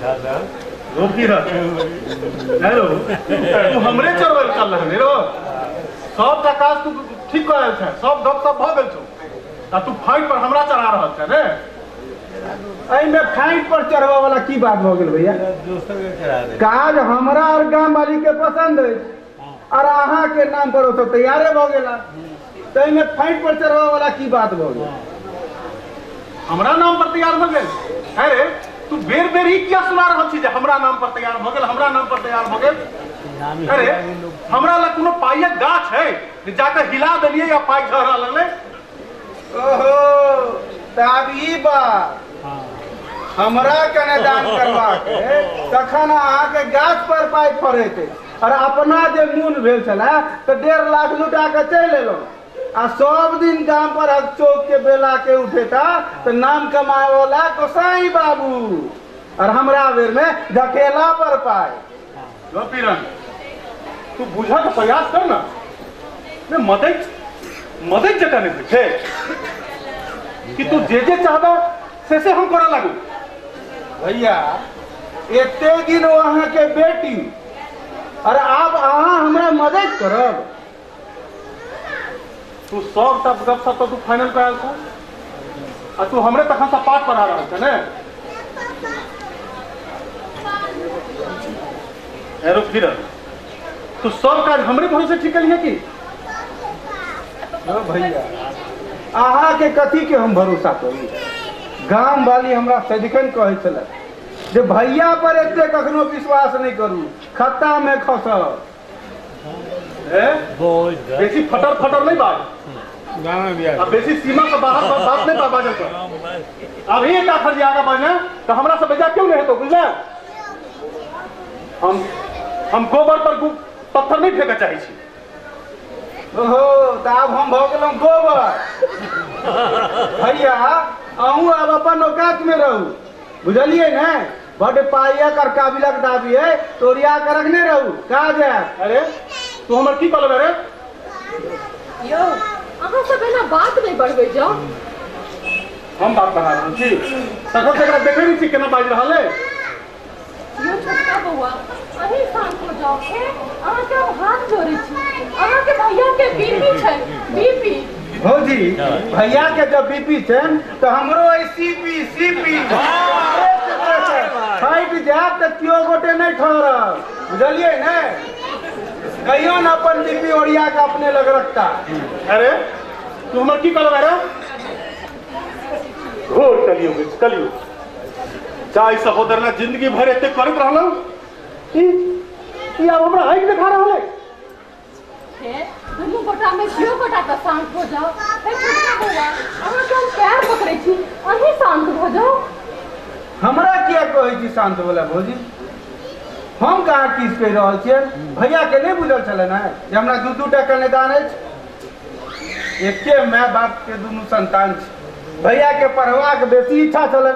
रोकी रह हेलो, तू हमरे चढ़बै चल रहले रो। सबटा काज तू ठीक कऽ आयल छै, सब गप सब भऽ गेल छौ आ तू फाइट पर हमरा चढ़ा रहल छै ने। एहिमे फाइट पर चढ़बऽ वाला की बात भऽ गेल भैया? काज हमरा और गाम वाली के पसंद अछि और अहाँ के नाम पर ओ सब तैयारे भऽ गेला, ताहिमे फाइट पर चढ़बऽ वाला की बात भऽ गेल? हमरा नाम पर तैयार भऽ गेल? अरे तू बेर बेर ई किया सुना रहल छी जे हमरा नाम पर तैयार भऽ गेल, हमरा नाम पर तैयार भऽ गेल? अरे हमरा लग कोनो पाइयक गाछ है जे जाकऽ हिला देलियै या पाइ झहरऽ लगलै? ओहो, तऽ आब ई बात हमरा कने दान करबाक है तखन अहाँके गाछ पर पाइ फड़ैत अछि, और अपना जे मोन भेल छलै तऽ 1.5 लाख लुटा कऽ चलि एलहुँ, आ सब दिन गाम पर चौक के बेला के उठेता तऽ नाम कमाए वाला गोसाई बाबू, और हमरा बेर में ढकेला पर पाइ। लो पीरन, तू बुझऽ के प्रयास कर ना, ने मदद मदद जकाँ नहि होइ छै कि तू जे जे चाहबा से से हम करऽ लागू। भैया एते दिन ओ अहाँके बेटी, और आब अहाँ हमरा मदद करब? तू सबटा गप सप तऽ तू फाइनल कऽ आयल छह आ तू हमरे तखन से पाठ पढ़ा रहल छह ने। एरो फिर तू सब काज हमरे भरोसे ठीक कलिहे की? यौ भैया अहाँके कथी के हम भरोसा करू? गाम वाली हमरा सदिखन कहै छलै जे भैया पर एते कखनो विश्वास नहि करू, खत्ता में खसब। बेसी फटर फटर नहीं बाज, अब बेसी सीमा से बाहर बात नहीं बाजल कर। अब एक आखर जे आगा बढ़े तो हमरा से बेजा क्यों नहीं हेतो, बुझले? हम गोबर पर पत्थर नहीं फेंके चाहे छी। ओहो, तऽ आब हम भऽ गेलहुँ गोबर। भैया अहूँ आब अपन औकात में रहू, बुझलियै ने? बड पाइयक और काबिलक दाबी है तो ओरिया के रखने रहू, काज है। अरे तू हमर की कहलबे रे? यौ अहाँ सब एना बात नहीं बढ़बै जाओ। हम बात बढ़ा रहल छी तखन से एकरा देखै नहि छी केना बाजि रहल है। यौ छोटका बौआ अहीं शांत हो जाओ, हे अहाँके हम हाथ जोड़ै छी, अहाँके भैया के बीपी छै, बीपी। भौजी भैया के जब बीपी छै तो हमरो है सीपी, सीपी फाटि जायत तऽ केओ गोटे नहि ठहरब, बुझलियै ने? कहियो ने अपन बीपी ओरिया के अपने लग रखता। अरे तू हमर की कहलबे रे? घोर कलियुग अछि, कलियुग। जाहि सहोदर ला जिंदगी भर एते करैत रहलहुँ, ई आब हमरा आँखि देखा रहल है। हे दुनू गोटा में केओ गोटा तऽ शांत हो जाओ। हे छोटका बौआ अहाँके हम पैर पकड़ै छी, अहीं शांत भऽ जाओ। हमरा किया कहै छी शांत बोला भौजी? हम कहाँ किछु कहि रहल छियै? भैया के नहि बुझल छलै ने जे हमरा दू दू टा कन्यादान अछि, एके माय बाप के दुनू संतान छी। भैया के पढ़बाक बेसी इच्छा छलनि,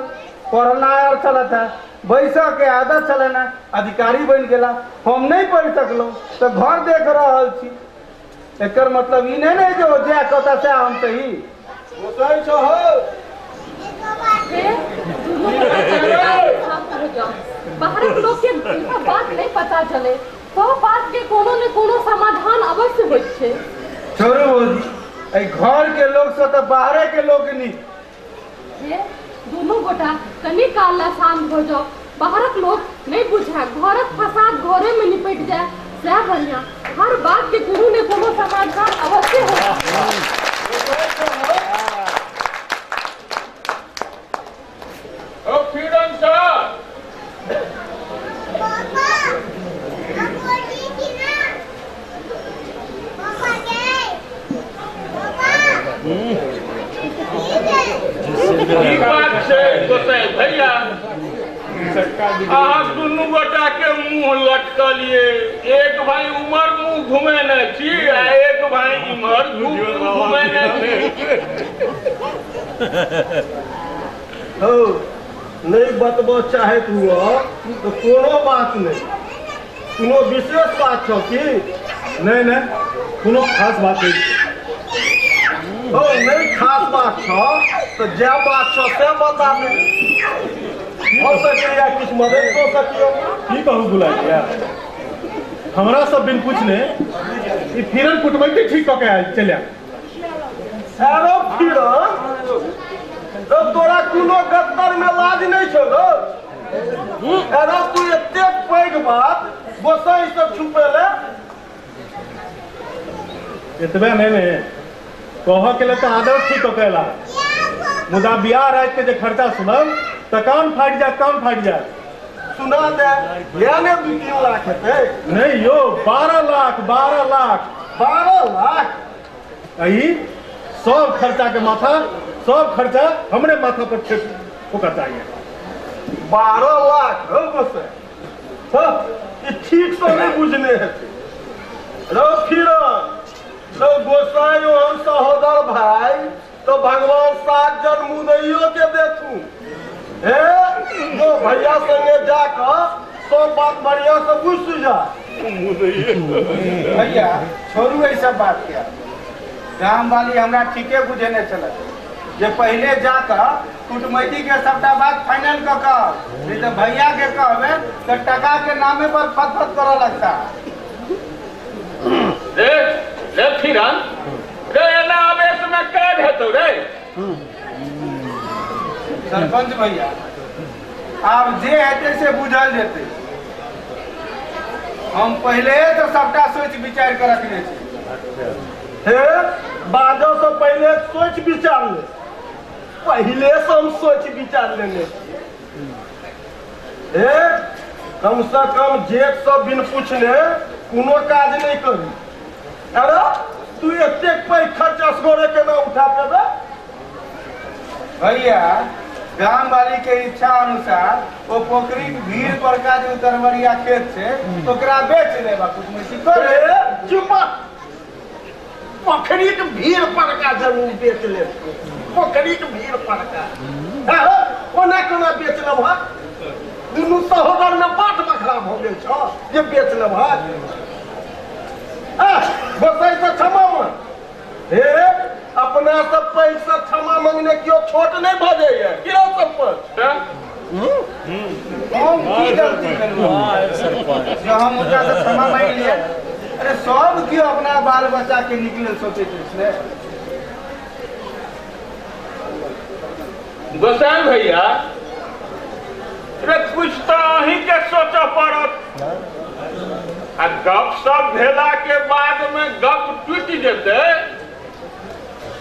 पढ़नाइ आओर छलथि है, बैसऽ के आदत छलनि है, अधिकारी बनि गेला। हम नहि पढ़ि सकलहुँ तऽ घर देख रहल छी। एकर मतलब ई नहि ने जे ओ जएह कहता सएह हम सही। गोसाई छहो। हे दुनू गोटा शांत हो जाओ, बाहरक लोक के ई सब बात नहीं पता चले, सब बात के कोनो ने कोनो समाधान अवश्य होइत छै। छोड़ू भौजी, एहि घर के लोक से तऽ बाहरे के लोक नीक। हे दुनू गोटा कनी काल ला शांत भऽ जाओ, बाहरक लोक नहीं बुझाय, घरक फसाद घरे में निपट जाए सएह बढ़िया। हर बात के कोनो ने कोनो समाधान अवश्य होत। ओ फिरन सर, की बात छै गोसाई भैया? अहाँ दुनू गोटा के मुंह लटकल ये, एक भाई उमर मुंह घुमेने छी आ एक भाई इमहर घुमेने छी। हौ नहीं बतबऽ चाहैत हुअ तऽ कोनो बात नहीं, कोनो विशेष बात छौ की? नहीं नहीं, कोनो खास बात नहीं। हौ नहीं खास बात छौ तऽ जे बात छौ से बता दे। भऽ सकैया किछु मदद कऽ सकियौ। की कहू गुलाबिया, हमरा सब बिन पूछने ई फिरन कुटमैती ठीक कऽ के आयल चलि आयल। अरे फिरन, रौ तोरा कोनो गत्तर में लाज नहीं छौ रौ? अरे तू एतेक पैघ बात गोसाई से छुपेले? एतबे नहीं ने कहऽ के लेल तऽ आदर्श ठीक कऽ के अयला, मुदा बियाह राति के जे खर्चा सुनब तऽ कान फाटि जायत, कान फाटि जायत। सुना दे, इएह ने 2-3 लाख हेतै? नहीं यौ, 12 लाख, 12 लाख। 12 लाख? आ ई सब खर्चा के माथा, सब खर्चा हमरे माथा पर ठोका चाहिए। 12 लाख रौ गोसाई? हँ, ई ठीक से नहीं बुझने हेतै रौ फिरन। रौ गोसाई ओहन सहोदर भाई तो भगवान 7 जन मुदैयो के देथू। हे जो भैया संगे जाकर सब बात बढ़िया से बुझ जा। भैया छोड़ू एहि सब बात के, गाम वाली हमरा ठीके बुझेने छल जे पहले जाकर कुटमैती के सबटा बात फाइनल कऽ कऽ, नहीं तो भैया के कहबे तो टका के नामे पर फतफत करऽ लगता। रे रे फिरन रे, एना आवेश में काज हेतौ रे? सरपंच भैया आब जे हेतै से बुझल जेतै, हम पहले तो सबटा सोच विचार कऽ रखने छी। हे बाजऽ से पहले सोच विचार ले, पहले से हम सोच विचार लेने छियै। हे कम से कम जेठ से बिन पूछने कोनो काज नहीं करी। अरे तू एतेक पैघ खर्चा असगरे केना उठा पेबे? भैया गाम वाली के इच्छा अनुसार ओ पोखरी के भीड़ पर का जे उतरवरिया खेत छै ओकरा बेच लेबा, कुटमैती कर। अरे चुप, पोखरी के भीड़ पर का जमीन बेच ले, पोखरी के भीड़ पर का ओना केना बेच लेबह? दुनू सहोदर में बाट बखरा भऽ गेल छौ जे बेच लेबह? गोसाई से क्षमा मांग। हे अपना सब पैघ से क्षमा मंगने केओ छोट नहीं भऽ जाइए की रौ सरपंच? हम की गलती करू जो हम हुनका से क्षमा मांगि लिए? अरे सब केओ अपना बाल बच्चा के निकले सोचैत अछि ने। गोसाई भैया रे कुछ तो अहीं के सोचऽ पड़त, आ गप सब भेला के बाद में गप टूटि जेतै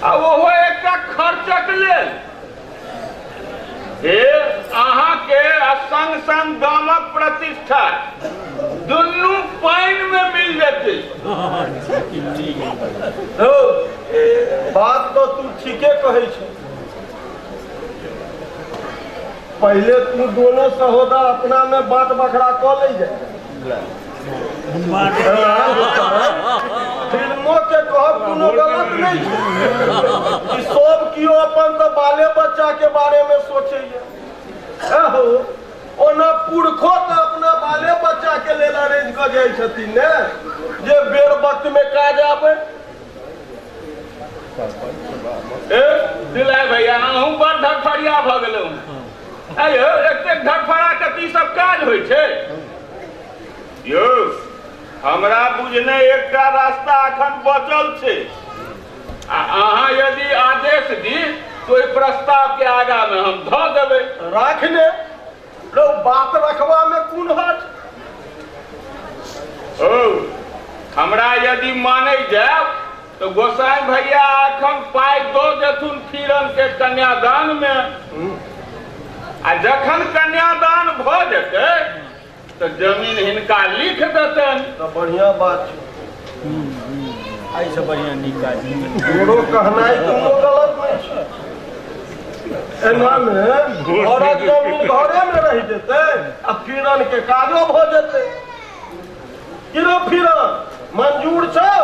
आ ओहो एकटा खर्चक लेल। हे अहाँ के आ संग संग गामक प्रतिष्ठा दुनू पानि में मिल जेतै। हौ, बात तो तू ठीके कहै छ। पहले तू दोनों सहोदर अपना में बात बखरा कऽ लै जाए, फिल्मों के कहब कोनो गलत नहीं छै कि सब केओ अपन तऽ बाले बच्चा के बारे में सोचैया। एहो ओना पुरखो तऽ अपना बाले बच्चा के लेल अरेंज कऽ जाइ छथिन ने, जे बेर वक्त में काज आबै। ए दिलाय भैया अहूँ बड़ धड़फड़िया भऽ गेलहुँ। आइयो एतेक धड़फड़ा के तऽ ई सब काज होइ छै? यौ हमरा बुझने एकटा रास्ता अखन बचल छै, आ अहाँ यदि आदेश दी तो ओहि प्रस्ताव के आगा में हम धऽ देबै। राख ले रौ, बात रखबा में कोन हर्ज? ओ हमरा यदि मानै जायब तो गोसाई भैया अखन पाइ दऽ देथुन फिरन के कन्यादान में, आ जखन कन्यादान भऽ जेतै तो जमीन हिनका लिख देतनि। तऽ बढ़िया बात छै। एहिसँ बढ़िया नीक काज तोरो कहनाइ कोनो गलत नहि छै। एना मे घरक जमीन घरे मे रहि जेतै आ फिरन के काजो भऽ जेतै। की रौ फिरन, मंजूर छौ?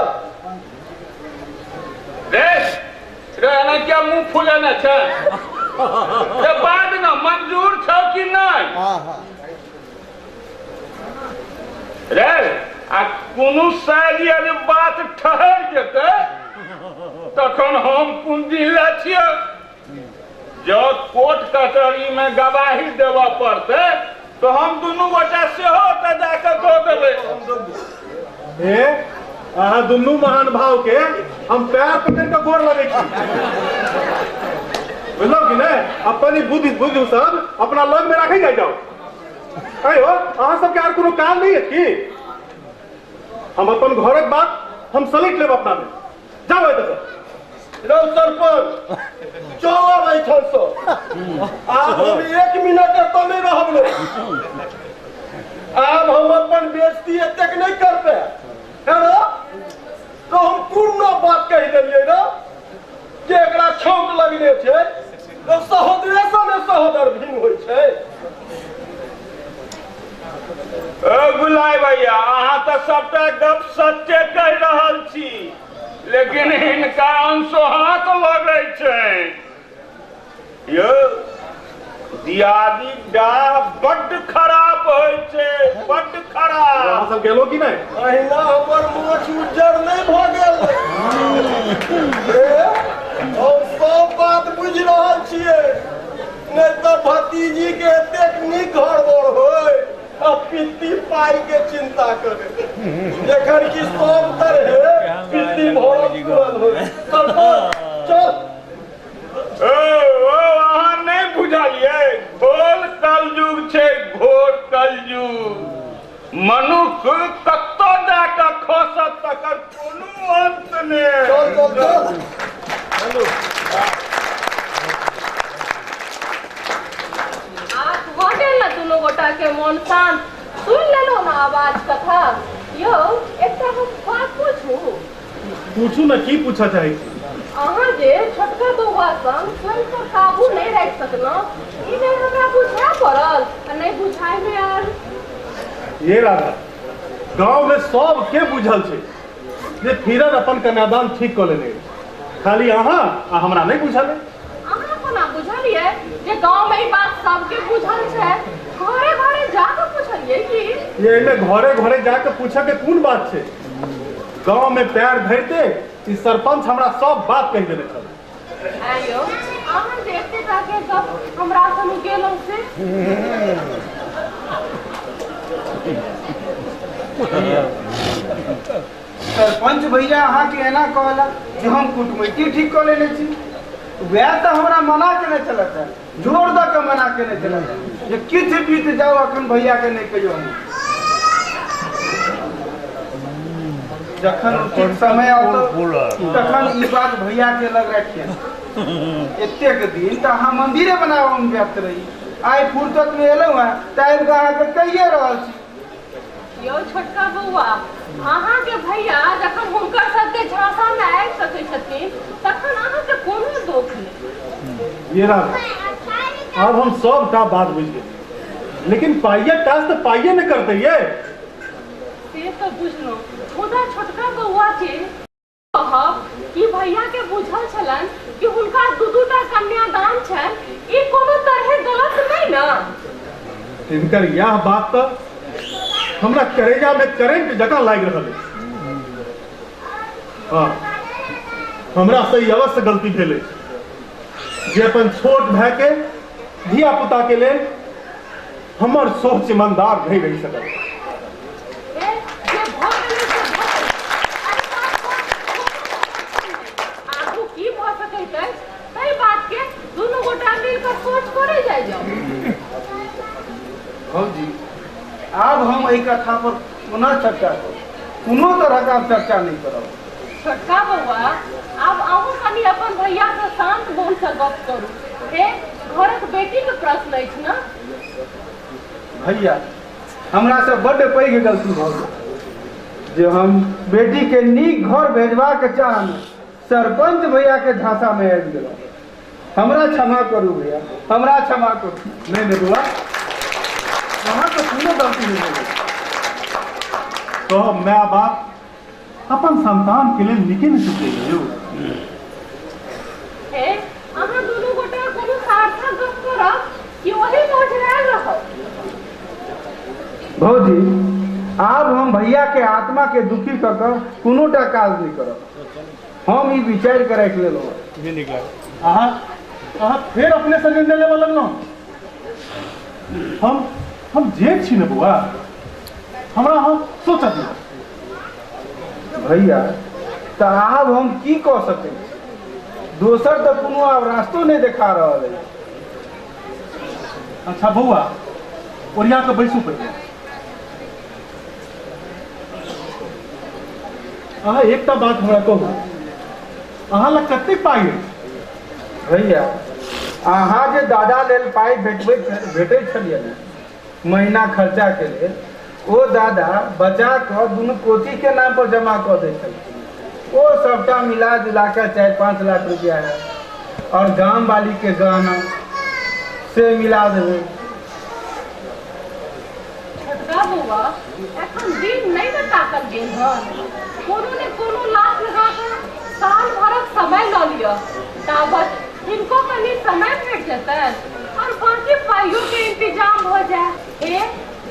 रे रे एना किया मुँह फुलेने छै? रे बाद न मंजूर छौ कि नहि? रे आ कोनो शायद यदि बात ठहरि जेतै तखन हम कुंजी लै छियै। जँ कोर्ट कचहरी में गवाही देबऽ पड़तै तऽ हम दुनू गोटा सेहो ओतऽ जाकऽ दऽ देबै। हे, अहाँ दुनू महान भाव के हम पैर पकड़ के गोर लगै छी, बुझलहुँ कि नहि? अपन ई बुद्धि बुद्धि सब अपना लग में राखै जाइ जाउ। अयो, अहाँ सबके आर कोनो काम नहीं है की? हम अपन घरक बात हम समेट लेब अपना में। जाओ एतऽ से। रौ सरपंच, चलब एहिठाम सँ। आब हम एक मिनट एतऽ नहि रहब लो। आब हम अपन बेइज्जती एतेक नहि करबै। हे रौ, तो हम कोन बात कहि देलियै रौ जे एकरा छौंक लगने छै? तो सहोदरे सँ ने सहोदर भिन्न होइ छै। ओ गुलाय भैया, अहाँ तऽ सबटा गप सत्य कहि रहल छी, लेकिन हिनका अनसोहाँत लगै छै। यौ, दियादी डाह बड्ड खराब होइ छै, बड्ड खराब। अहाँ सब गेलो कि नहि? अहिना हमर मोछ उज्जर नहि भऽ गेल। हम सब बात बुझि रहल छियै। नहि तऽ भतीजी के एतेक नीक घर बर होय आ पित्ती पाई के चिंता करे, जखन कि सब तरहे पित्ती भरल पूरल होय। सरपंच चल। ओ ओ अहाँ नहि बुझलियै, घोर कलयुग छै, घोर कलयुग। मनुख कतऽ जाकऽ खसत तकर कोनो अंत नहि। चल चल चल। आब भऽ गेल ने दुनू गोटा के मोन शांत? सुनि लेलहुँ ने आवाज कथा? यौ, एकटा हम बात पूछू? पूछू ने, की पूछऽ चाहै छी? अहाँ जे छोटका बौआ संग स्वयं पर काबू नहि राखि सकलहुँ, ई नहि हमरा बुझाय पड़ल आ नहि बुझाय मे आयल। ये राधा, गाँव में सबके बुझल छै जे फिरन अपन कन्यादान ठीक कऽ लेने अछि। खाली अहाँ आ हमरा नहि बुझल अइ। अहाँ कोना बुझलियै जे गाँव मे ई बात सबके बुझल छै? घरे घरे जा कऽ पुछलियै की? ये एहिमे घरे घरे जा कऽ पूछऽ के कोन बात छै? गाँव में पैर धरिते ई सरपंच हमरा सब बात कहि देने छल। आयो, अहाँ जे एते टा के गप हमरा संग गेलहुँ से? सरपंच भैया अहाँके एना कहला जे हम कुटमैती ठीक कऽ लेने छी। वएह तऽ हमरा मना केने छलथि हेँ, जोर दऽ कऽ मना केने छलथि हेँ जे किछु बीत जाउ, अखन भैयाके नहि कहियौ। हम जखन उचित समय औतौ तखन ई बात भैयाके लग राखिए। एतेक दिन तऽ अहाँ मंदिरे बनाबऽमे व्यस्त रही, आइ फुर्सतमे एलहुँ हेँ तऽ आबि कऽ अहाँके कहिए रहल छी। यौ छोटका बौआ, अहाँके भैया जखन हुनकर सबके झांसा मे आबि सकै छथिन तखन अहाँके कोनो दोख नहि। ये राधा, आब हम सबटा बात बुझि गेलियै, लेकिन पाइये काज तऽ पाइये ने करतै ये। से तऽ बुझलहुँ, मुदा छोटका बौआ के कहब कि भैया के बुझल छलनि कि हुनका दू दू टा कन्यादान छनि, ई कोनो तरहे गलत नहि ने? हिनकर यह बात तऽ हमरा करेजा में करंट जकाँ लागि रहल अछि। हाँ, हमरा से ई अवश्य गलती भेल अछि जे अपन छोट भाय के धिया पुता के लेल हमर सोच ईमानदार नहीं रहि सकल। ए, जे भऽ गेलै से भऽ गेलै। एहि बात पर कोनो नहि। आगू की भऽ सकैत अछि ताहि बात के दुनू गोटा मिल कऽ सोच करै जाइ जाउ। भौजी, आब हम एहि कथा पर पुनः चर्चा करब, कोनो तरहक आब चर्चा नहि करब। छोटका बौआ, आब अहूँ कनि अपन भैया से शांत मोन से गप करू। हे, घरक बेटीके प्रश्न अछि ने। भैया, हमरा से बड्ड पैघ गलती भऽ गेल जे हम बेटी के नीक घर भेजबाक चाहमे सरपंच भैया के झांसा में आबि गेलहुँ। हमरा क्षमा करू भैया, हमरा क्षमा करू। नहीं नहीं बौआ, अहाँ के कोनो गलती नहीं भेल। तो my बाप अपन संतान के लेल नीके नहि सोचै यौ। हे, अहाँ दुनू गोटा कोनो सार्थक गप करब कि ओही मोझरायल रहब? भौजी, आब हम भैया के आत्मा के दुखी कऽ कऽ कोनो टा काज नहि करब। हम ई विचारि कऽ राखि लेलहुँ। अहाँ अहाँ फेर अपने से निर्णय लेबऽ लगलहुँ। हम जेठ छी ने बौआ, हमरा अहाँ सोचऽ दिअ। भैया तऽ आब हम की कऽ सकै छी? दोसर तऽ कोनो आब रास्तो नहि देखा रहल अछि। अच्छा बौआ, ओरिया कऽ बैसू पहिले। अहाँ एकटा बात हमरा कहू, अहाँ लग कतेक पाइ अछि? भैया अहाँ जे दादा लेल पाइ भेटै छलियै ने महीना खर्चाके लेल, ओ दादा बचा कऽ दुनू कोचीके नाम पर जमा कऽ दै छलखिन। ओ सबटा मिला जुला कऽ 4-5 लाख रुपया है, और गाम वाली के गहना से मिला देबै। छोटका बौआ, एखन दिन नहि ने ताकल गेल हन, कोनो ने कोनो लाख लगा कऽ साल भरक समय लऽ लिअ, ताबत हिनको कनि समय भेट जेतनि और बाकी पाइयो के इंतजाम भऽ जाए। हे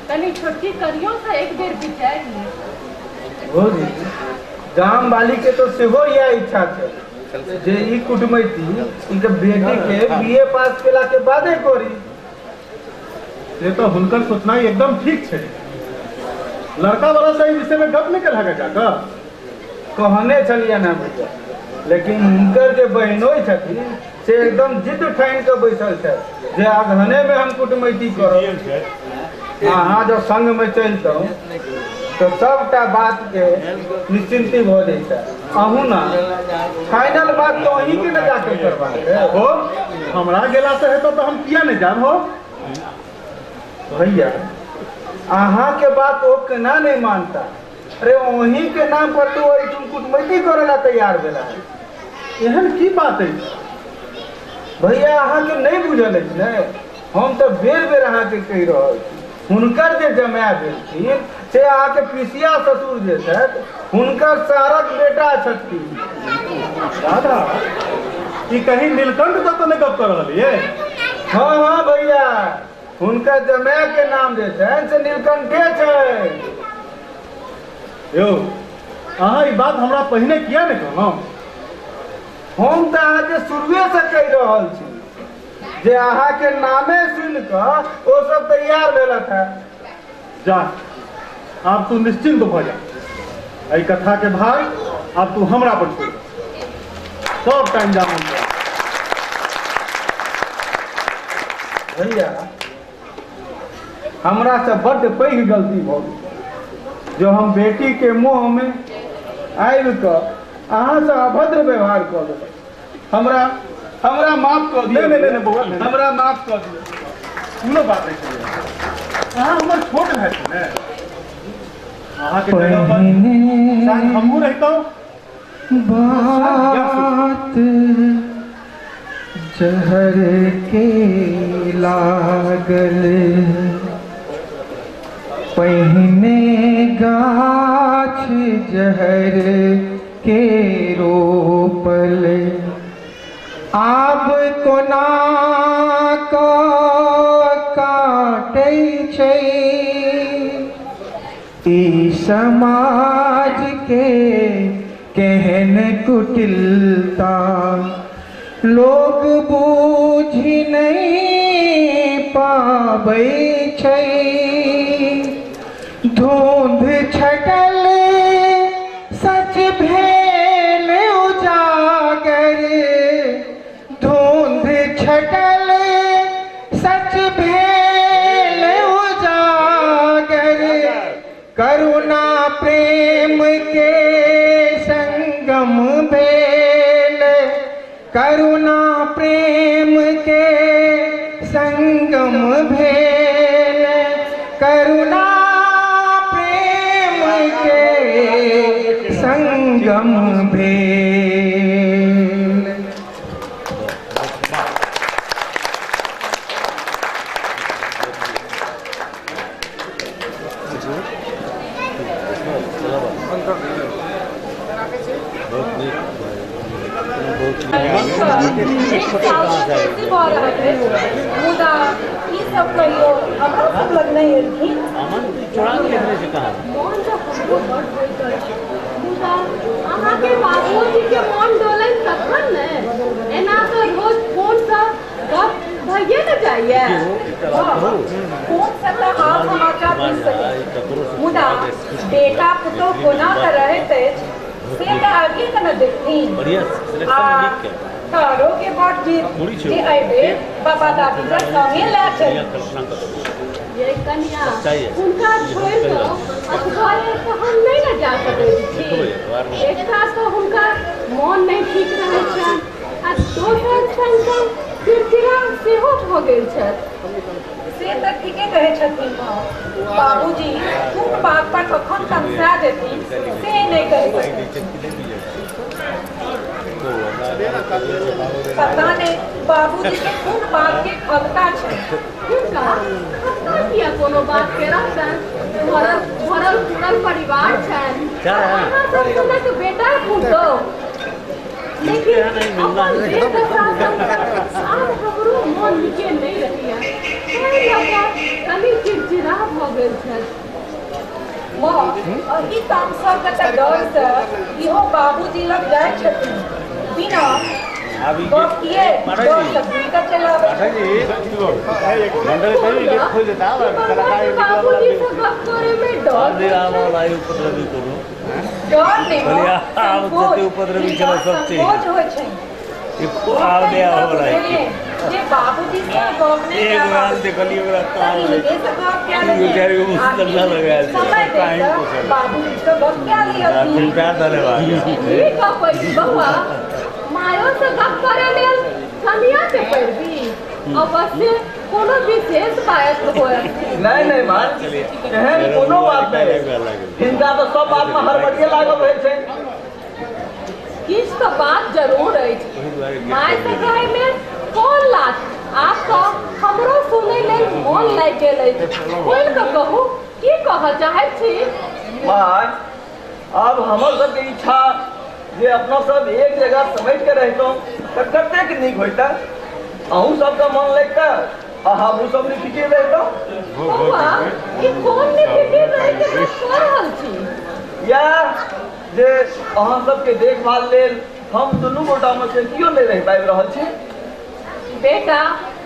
कनि छोटकी करियो से एक बेर विचारि लिअ। भौजी गाम वाली के तो सेहो इएह इच्छा छै जे ई कुटमैती इनके बेटी के बीए पास केला के बादे करी। से तो हुनकर सोचनाइ एकदम ठीक छै। लड़का वाला से एहि विषय में गप नहि केलहक जाकऽ? कहने छलियै ने भैया, लेकिन हुनकर जे बहिनोइ छथिन से एकदम जिद ठानि कऽ बैसल छथि जे अगहने में हम कुटमैती करब। अहाँ जब संग में चलितहुँ तऽ सबटा बात के निश्चिन्ती भऽ जैता। अहूँ ना फाइनल बात तो अहीं के ने जाके करबाक है। हो हमरा गेला से हेतौ तऽ हम किया नहि जायब? हो भैया अहाँ के बात ओ केना नहीं मानता? अरे वहीं के नाम पर तो एहिठाम कुटमैती करे ला तैयार भेला है। एहन की बात अछि? भैया अहाँ के नहीं बुझल अछि ने, हम तऽ बेर बेर अहाँ के कहि रहल छी। हुनकर जे जमाय भेलखिन से अहाँ के पिसिया ससुर जे छथि हुनकर सारक बेटा छथिन। दादा ई कहीं नीलकंठ तऽ नहि गप कऽ रहल ये? हाँ हाँ भैया, हुनकर जमाय के नाम जे छनि से नीलकंठे छै। यौ अहाँ ई बात हमरा पहिने किया नहि कहलहुँ? हम तऽ अहाँके शुरुए से कहि रहल छी जे अहाँके नामे सुनि कऽ ओ सब तैयार भेलथि है। जा आब तू निश्चिंत भऽ जा, एहि कथा के भार आब तू हमरा पर छोड़, सब टाइम जा। भैया हमरा से बड्ड पैघ गलती भऽ गेल जो हम बेटी के मोह में आबि कऽ अहाँ से अभद्र व्यवहार कऽ देलहुँ। हमरा हमरा माफ कऽ दिअ। नहीं नहीं बौआ, हमरा माफ कऽ दिअ। कोनो बात नहीं छै, अहाँ हमर छोट भाय छी ने, अहाँके जगह पर शायद हमहूँ रहितहुँ। बात जहर के लागल पहिने गाछ जहर के रोपल, आब कोना काटै छै ई समाज के केहन कुटिलता, लोग बूझि नहीं पाबै छै। धुंध छटल सच भेल उजागर, धुंध छटल सच भेल उजागर, करुणा प्रेम के संगम भेल, करुणा प्रेम के संगम भेल, करुणा प्रेम के संगम भेल। मुदा ई सब कहियो हमरा सब लग नहि एलखिन। मोन तऽ हमरो बड होइत अछि, मुदा अहाँके बाबूजी के मोन डोलनि तखन ने। एना तऽ रोज फोनसँ भइए ने जाइए। कोन से तऽ हाल समाचार बुझि सकै, मुदा बेटा पुतोह कोना कऽ रहैत अछि से तऽ आबिए कऽ ने देखथिन। आ तारो के बड जिद जे एहि बाबा दादी के संगे लए चली। ये कनिया, हुनका छोड़ि कऽ असगरे तऽ हम नहि ने जा सकैत छी। एकटा तऽ हुनका मोन नहि ठीक रहै छनि आ दोसर संग संग चिड़चिड़ा सेहो भऽ गेल छथि। से तऽ ठीके कहै छथिन माँ, बाबूजी कोन बात पर कखन तमसा जेथिन से नहि कहि सकैत छी। पता नहि बाबूजी के कोन बात के खगता छै। हुनका खगता किया कोनो बात के रहतनि? भरल भरल पूरल परिवार छनि, अहाँ सब हुनक बेटा पुतोह। लेकिन अपन देह-दशा आब हमरो मोन नीके नहि रहैया, ताहि लऽ कऽ कनि चिड़चिड़ा भऽ गेल छथि। माँ, एहि तामसक तऽ डरसँ इहो बाबूजी लग जाइ छथिन, बिना गप किए डरसँ घुरि कऽ चलि आबै छथिन। बाबूजी सँ गप करैमे डर होइ छै? डर नहि माँ, संकोच, हिनका संकोच होइ छनि। हम तऽ हिनका बुझेलियनि जे बाबूजी सँ गप नहि कए पाबै तऽ हिनके सँ गप कए लेथिन आ समय देख कऽ बाबूजी सँ गप कए लियथिन। ई गप अछि बौआ, मायो सँ गप करै लेल कनिया के पैरवी अवश्य कोनो विशेष बात होयत। नहि नहि माँ, एहन कोनो बात नहि। हिनका तऽ सब बातमे हड़बड़िए लागल रहै छनि। किछु तऽ बात जरूर अछि। माय सँ कहैमे कोन लाज, आब तऽ हमरो सुनै लेल मोन लागि गेल अछि। खोलि कऽ कहू, की कहऽ चाहैत छी? माय, आब हमर सबके इच्छा जे अपना सब एक जगह समेट के रहितहुँ तऽ कतेक नीक होइता। अहूँ सबके मन लगिता आ हमहूँ सब निफिकिर रहितहुँ। बौआ, ई कोन निफिकिर रहैके गप कऽ रहल छी? इएह जे अहाँ सबके देखभाल लेल हम दुनू गोटामे से केओ नहि रहि पाबि रहल छी। बेटा,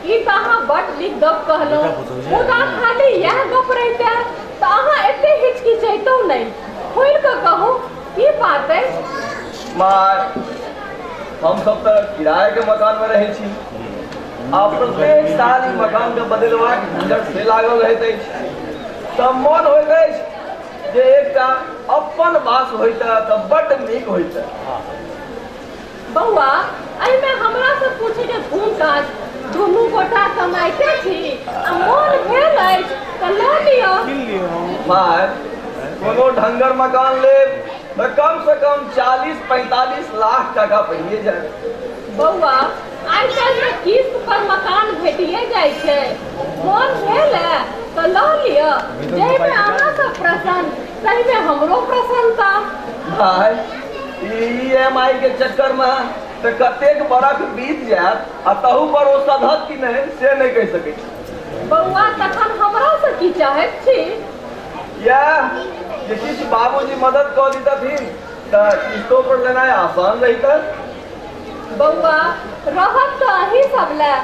ई तऽ अहाँ बड्ड नीक गप कहलहुँ, मुदा खाली इएह गप रहितए तऽ अहाँ एते हिचकिचैतहुँ नहि। खोलि कऽ कहू, की बात अछि? माय, हमसब तऽ किरायाके मकानमे रहै छी आ प्रत्येक साल ई मकानके बदलबाक झंझट से लागल रहैत अछि, तऽ मन होइत अछि जे एकटा अपन वास होइतए तऽ बड्ड नीक होइतए। बौआ, एहिमे हमरा सँ पूछैके कोन काज? दुनू गोटा कमाइते छी आ मोन भेल अछि तऽ लऽ लिअ। माय, कोनो ढंगर मकान लेब तऽ कम से कम 40-45 लाख टाका पड़िए जायत। बौआ, आइ काल्हि तऽ किस्त पर मकान भेटिए जाइ छै। मोन भेल ए तऽ लऽ लिअ, जाहिमे अहाँ सब प्रसन्न ताहिमे हमरो प्रसन्नता। भाय, ई एम आई के चक्कर मे तऽ कतेक बरख बीत जायत आ तहू पर ओ सधत कि नहि से नहि कहि सकै छी। बौआ, तखन हमरा सँ की चाहैत छी? इएह जे किछु बाबूजी मदद कऽ दितथिन तऽ किस्तो पर लेनाइ आसान रहितै। बौआ, रहत तऽ अहीं सब लए,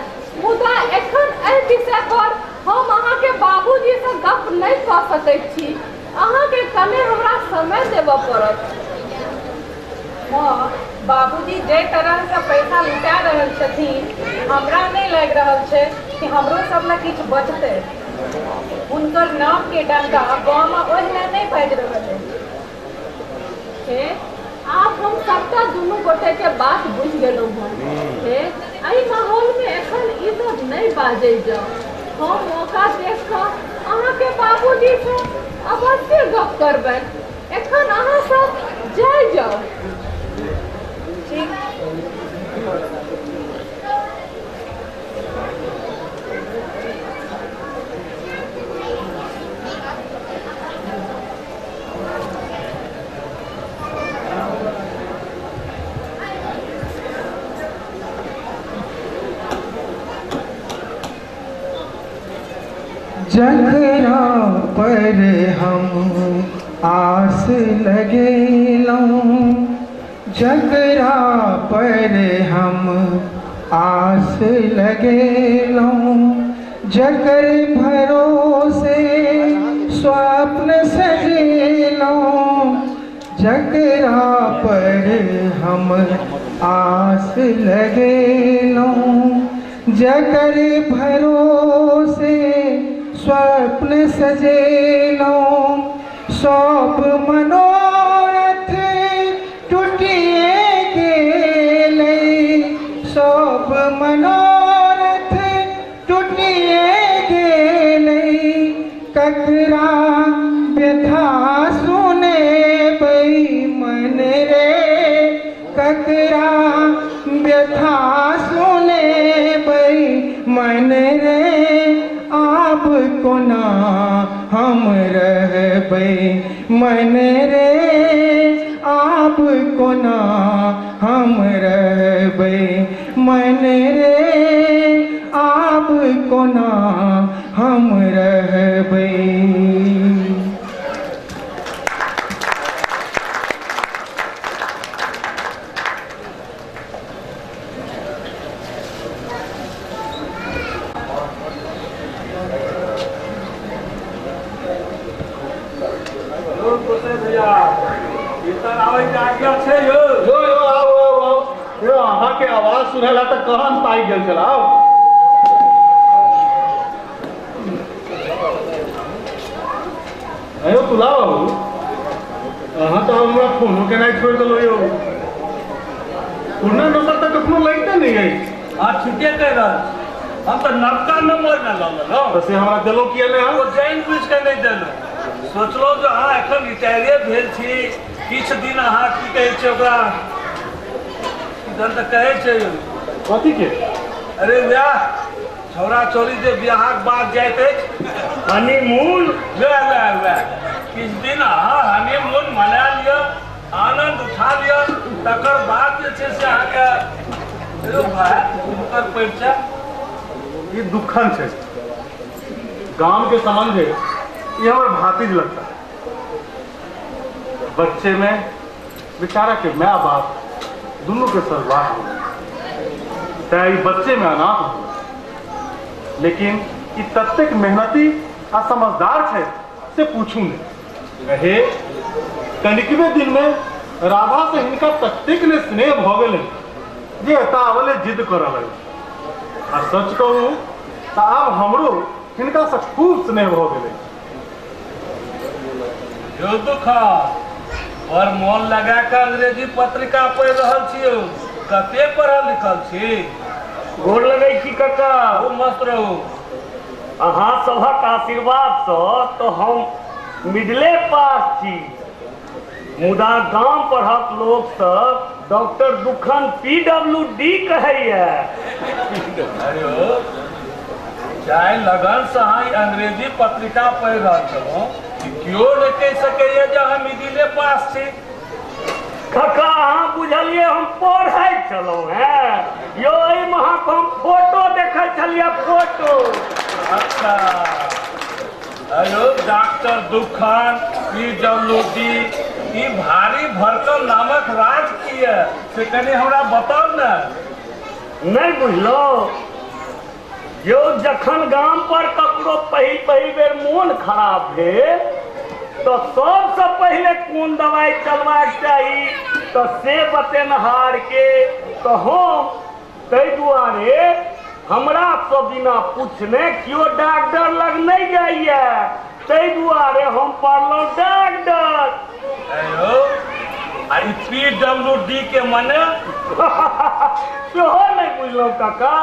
मुदा एखन एहि विषय पर हम अहाँके बाबूजी सँ गप नहि कऽ सकैत छी। अहाँके कने हमरा समय देबऽ पड़त। माँ, बाबूजी जाहि तरहसँ पैसा लुटा रहल छथिन, हमरा नहि लागि रहल छै कि हमरो सब लए किछु बचतै। हुनकर नामके डंका गाँवमे ओहिना नहि बाजि रहल अछि। हे, आब हम सबटा दुनू गोटेके बात बुझि गेलहुँ हन। हे, एहि माहौलमे एखन ई सब नहि बाजै जाउ। हम मौका देख कऽ अहाँके बाबूजीसँ अवश्ये गप करबनि। एखन अहाँ सब जाइ जाउ। ठीक। जकरा पर हम आस लगेलहुँ, जकरा पर हम आस लगेलहुँ, जकर भरोसे स्वप्न सजेलहुँ, जकरा पर हम आस लगेलहुँ, जकर भरोसे स्वप्न सजेलहुँ, सब मनोरथ टूटिए गेलै, सब मनोरथ टूटिए गेलै, ककरा व्यथा सुनेबै मन रे, ककरा व्यथा सुनेबै मन रे, आब कोना हम रहबै मन रे, आब कोना हम रहबै मन रे, आब कोना हम रहबै। अहाँके आवाज सुनला तऽ कहन पाइ गेल छल। आउ अयो तुला बाबू, अहाँ तऽ हमरा फोनो केनाइ छोड़ि देलहुँ यौ। पुरना नंबर तऽ कखनो लगिते नहि अछि। हाँ ठीके कहि रहल छी, हम तऽ नवका नंबर ने लऽ लेलहुँ। तऽ से हमरा देलहुँ किया नहि? ओ जानि बुझि कऽ नहि देलहुँ, सोचलहुँ जे अहाँ एखन रिटायरे भेल छी, किछु दिन अहाँ की कहै छै ओकरा तऽ कहै छै कथी के? अरे वएह छौड़ा छौड़ी जे बियाहक बाद जाइत अछि हनीमून, वएह वएह वएह किछु दिन अहाँ हनीमून मना लिअ, आनन्द उठा लिअ, तकर बाद जे छै से अहाँके भाय हुनकर परिचय। ई दुखन छै गाम के संबंधे, ई हमर भातिज लगता। बच्चे में बेचारा के my बाप दोनों के स्वर्गवास हो गए, तैं ई बच्चे में अनाथ हो। लेकिन ई ततेक मेहनती आ समझदार छै से पूछू नहीं। रहे कनिकबे दिन में राधा से हिनका ततेक ने स्नेह भऽ गेलै जे एतऽ आबले जिद करऽ लगल। आ सच कहू तऽ आब हमरो हिनका से खूब स्नेह भऽ गेलै। यौ दुखा, बड़ मोन लगा कऽ अंग्रेजी पत्रिका पढ़ि रहल छी यौ, कते पढ़ल लिखल छी? गोर लगै छी कक्का। खूब मस्त रहू। अहाँ सभक आशीर्वादसँ तऽ हम मिडिले पास छी, मुदा गाम परहक लोक सब डॉक्टर दुखन PWD कहैया। अरे जाहि लगन से अहाँ ई अंग्रेजी पत्रिका पढ़ि रहल छलहुँ, केओ नहि कहि सकैया जे अहाँ मिडिले पास छी। कक्का अहाँ बुझलियै हम पढ़ै छलहुँ हेँ यौ, एहि महक हम फोटो देखै छलियै फोटो। अच्छा हेलो डॉक्टर दुखन PWD, ई भारी भरकम नामक राज की है से कनि हमरा बताउ ने। नहि बुझलहुँ यौ, जखन गाम पर ककरो पहिल पहिल बेर मोन खराब भेल तऽ सबसँ पहिले कोन दवाइ चलबाक चाही तऽ से बतेनहार के तऽ हम, ताहि दुआरे हमरा से बिना पूछने केओ डॉक्टर लग नहि जाइए, ताहि दुआरे हम पढ़लहुँ डॉक्टर। यौ आ ई PWD के मने? सेहो नहि बुझलहुँ काका।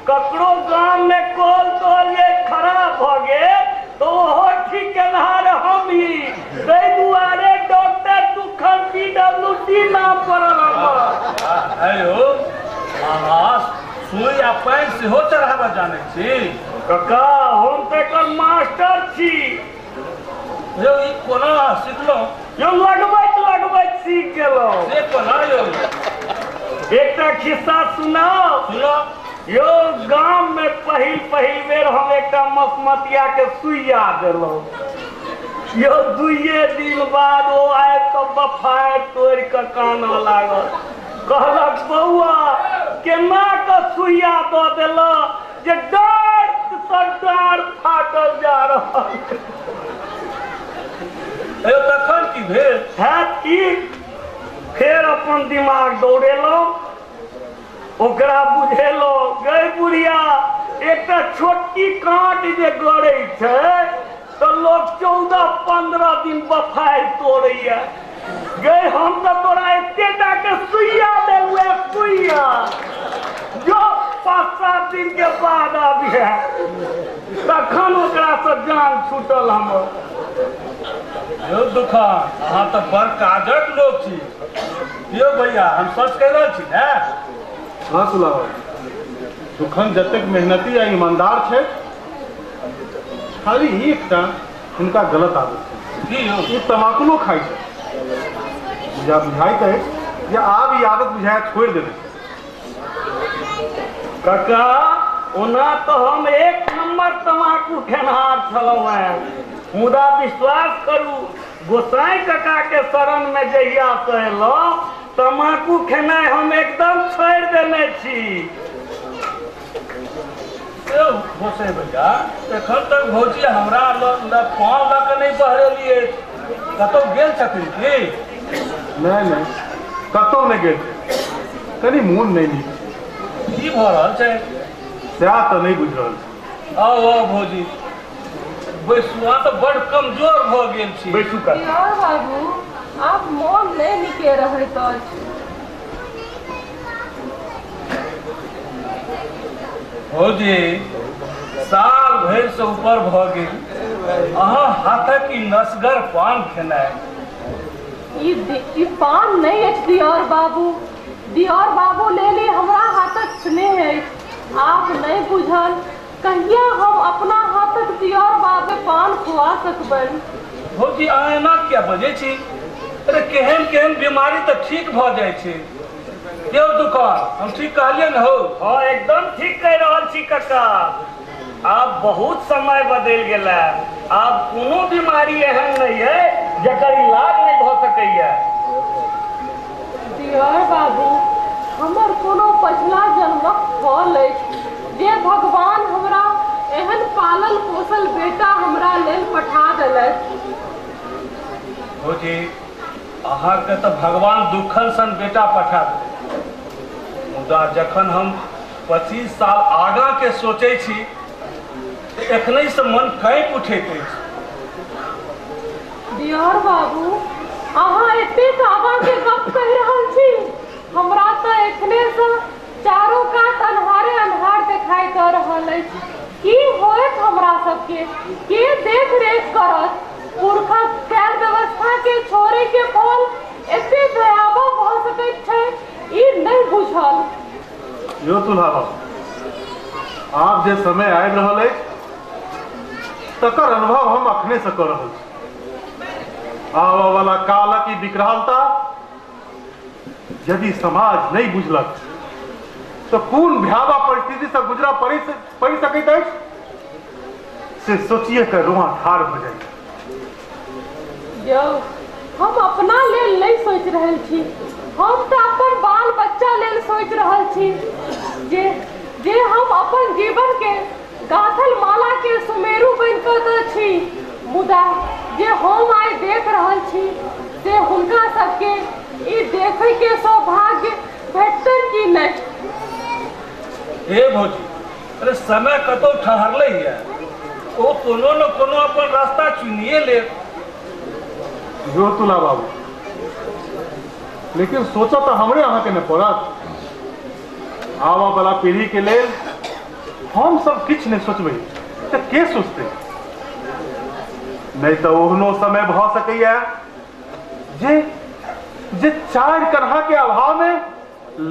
ककरो गाम में कल तल जे खराब भऽ गेल तऽ ओहो ठीक केनहार हम ही, ताहि दुआरे डॉक्टर दुखन PWD नाम पड़ल हमर। यौ अहाँ सुई आ पानि सेहो चढ़ाबऽ जानै छी? कक्का हम तऽ एकर मास्टर छी। यौ ई कोना सिखलहुँ? यौ लगबैत लगबैत सीख गेलहुँ। से कोना यौ? एकटा खिस्सा सुनाउ। सुनाउ। यौ गाम में पहिल पहिल बेर हम एकटा मसमतिया के सुइया देलहुँ। यौ 2 दिन बाद ओ आबि कऽ बफारि तोड़ि कऽ कानऽ लागल, कहलक बौआ केना कऽ सुइया दऽ देलक जे डाँड़ सँ डाँड़ फाटल जा रहल। यौ तखन की भेल? हैत की, फेर अपन दिमाग दौड़ेलहुँ, ओकरा बुझेलहुँ, गै बुढ़िया, एकटा छोटकी काँट जे गड़ै छै तऽ लोक 14-15 दिन बफारि तोड़ैया। गै हम तऽ तोरा एतेटा के सुइया देलहुँ है, सुइया, जो 5-7 दिन के बाद आबिहे। तखन ओकरासँ जान छूटल हमर। यौ दुखन, अहाँ तऽ बड़ काजक लोक छी। यौ भैया, हम सच कहि रहल छी ने? हाँ सुनाओ। दुखन जतेक मेहनती आ ईमानदार छै, खाली एकटा हिनका गलत आदत छै। की यौ? ई तमाकुलो खाइ छै। बुझा बुझाइत अछि जे आब ई आदत बुझाय छोड़ि देने छै। काका, ओना तऽ हम एक नम्बर तमाकू खेनहार छलहुँ हेँ, मुदा विश्वास करू, गोसाई काका के शरण में जहिया से एलहुँ, तमाकू खेनाइ हम एकदम छोड़ि देने छी। यौ गोसाई भैया, एखन तक भौजी हमरा लग पान लऽ कऽ नहि बहरेली अछि, कतहु गेल छथिन की? नहि नहि, कतहु नहि गेल छै, कनि मोन नहि नीक छै। की भऽ रहल छै? सएह तऽ नहि बुझि रहल छी। आउ आउ भौजी, बैसू, अहाँ तऽ बड्ड कमजोर भऽ गेल छी। बैसू काका। दियोर बाबू, आब मोन नहि नीके रहैत अछि। भौजी, साल भरि से ऊपर भऽ गेल अहाँ हाथक ई नसगर पान खेनाइ। ई पान नहि अछि दियोर बाबू, दियोर बाबू लेल ई हमरा हाथक स्नेह अछि। आब नहि बुझल कहिया हम अपना हाथक दियोर बाबू पान खुआ सकबनि। भौजी, अहाँ एना किया बजै छी? अरे केहन केहन बीमारी तऽ ठीक भऽ जाइ छै। यौ दुकान, हम ठीक कहलियै ने हौ? हँ, एकदम ठीक कहि रहल छी कक्का। आब बहुत समय बदलि गेल है, आब कोनो बीमारी एहन नहि है जकर इलाज नहि भऽ सकैया। दियोर बाबू, हमर कोनो पछिला जन्मक फल अछि जे भगवान हमरा एहन पालल पोसल बेटा हमरा लेल पठा देलथि। भौजी, अहाँके तऽ भगवान दुखन सन बेटा पठा देलथि, मुदा जखन हम 25 साल आगाँ के सोचै छी तऽ एखनहिसँ मन काँपि उठैत अछि। दियोर बाबू, अहाँ एतेक आगाँ के गप कहि रहल छी, हमरा तऽ एखनेसँ चारू कात अन्हारे अन्हार देखाइ दऽ रहल अछि। की होयत हमरा सबके? के देख रेख करत? पुरखक कैल व्यवस्था के छोड़े के फल एते भयावह भऽ सकैत छै, ई नहि बुझल। यौ तुलहा बाबू, आब जे समय आबि रहल अछि तकर अनुभव हम अखने से कऽ रहल छी। आबऽ वाला कालक ई विकरालता यदि समाज नहि बुझलक तऽ कोन भयावह परिस्थिति से गुजरऽ पड़ि सकैत अछि से सोचिए कऽ रोआ ठाढ़ भऽ जाइए। यौ, हम अपना लेल नहि सोचि रहल छी, हम तऽ अपन बाल बच्चा लेल सोचि रहल छी जे जे हम अपन जीवन के गाँथल माला के सुमेरु बनि कऽ तऽ छी, मुदा जे हम आइ देख रहल छी से हुनका सबके ई देखै के सौभाग्य भेटतनि कि नहि। हे भौजी, अरे समय कतौ ठहरलै ये, ओ कोनो न कोनो अपन रास्ता चुनिए लेत। जो तुला बाबू, लेकिन सोचऽ तऽ हमरे अहाँके ने पड़त। आबऽ वाला पीढ़ी के लेल हम सब किछु नहि सोचबै तऽ के सोचतै? नहि तऽ ओहनो समय भऽ सकैया जे जे 4 कन्हा के अभाव में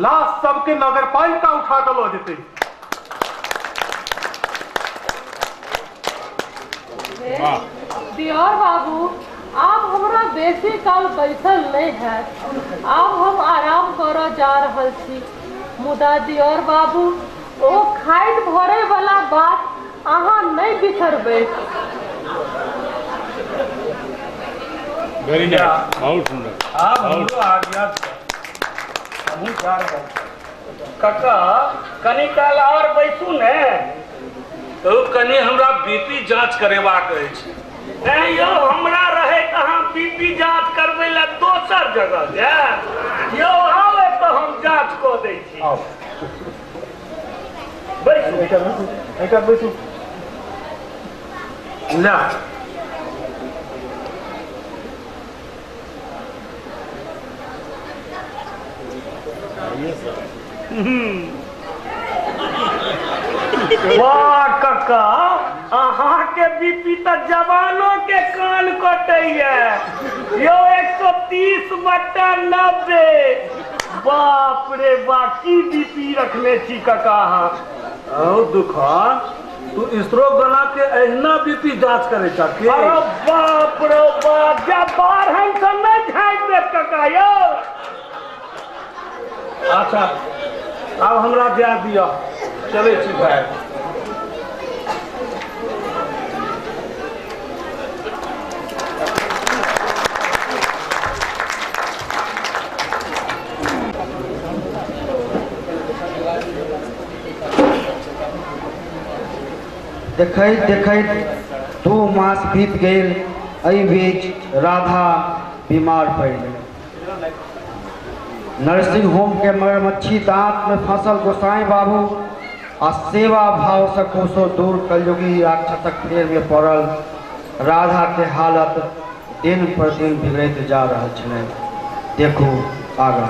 लाश सबके नगरपालिका उठा कऽ लऽ जेतै। दियोर बाबू, आब हमरा बेसी काल बैसल नहि हैत, आब हम आराम करऽ जा रहल छी। मुदा दियोर बाबू, ओ खाइत भरे वाला बात अहाँ नहि बिसरबै। वेरी नाइस, बहुत सुंदर। आब हमरो आज्ञा दिअ, हमहूँ जा रहल छी। कका कनी काल और बैसू ने। ओ कनी हमरा बीपी जांच करेबाक अछि। नहीं यौ, हमरा रहे अहाँ बीपी जांच करबै लए दोसर जगह जायब। यौ आउ एतऽ, हम जांच कऽ दै छी। बैसू। एहिठाम बैसू। ला वाह कका, अहाँके बीपी तऽ जवानो के कान कटैया। यौ 130/90। बाप रे बा, की बीपी रखने छी कका अहाँ। औ दुखन, तू स्ट्रोक बना के एहिना बीपी जांच करे छा की? अरे बाप रे बाप, जब बारहन से नहीं झाँकि देत कका यौ। अच्छा आब हमरा जाय दिअ, चलै छी भाय। देखैत देखैत 2 मास बीत गेल। एहि बीच राधा बीमार पड़ि गेल। नर्सिंग होम के मगरमच्छी दांत में फंसल गोसाई बाबू आ सेवा भाव से कोसों दूर कलयुगी राक्षसक फेर में पड़ल राधा के हालत दिन पर दिन बिगड़ैत जा रहल छलै। देखू आगा।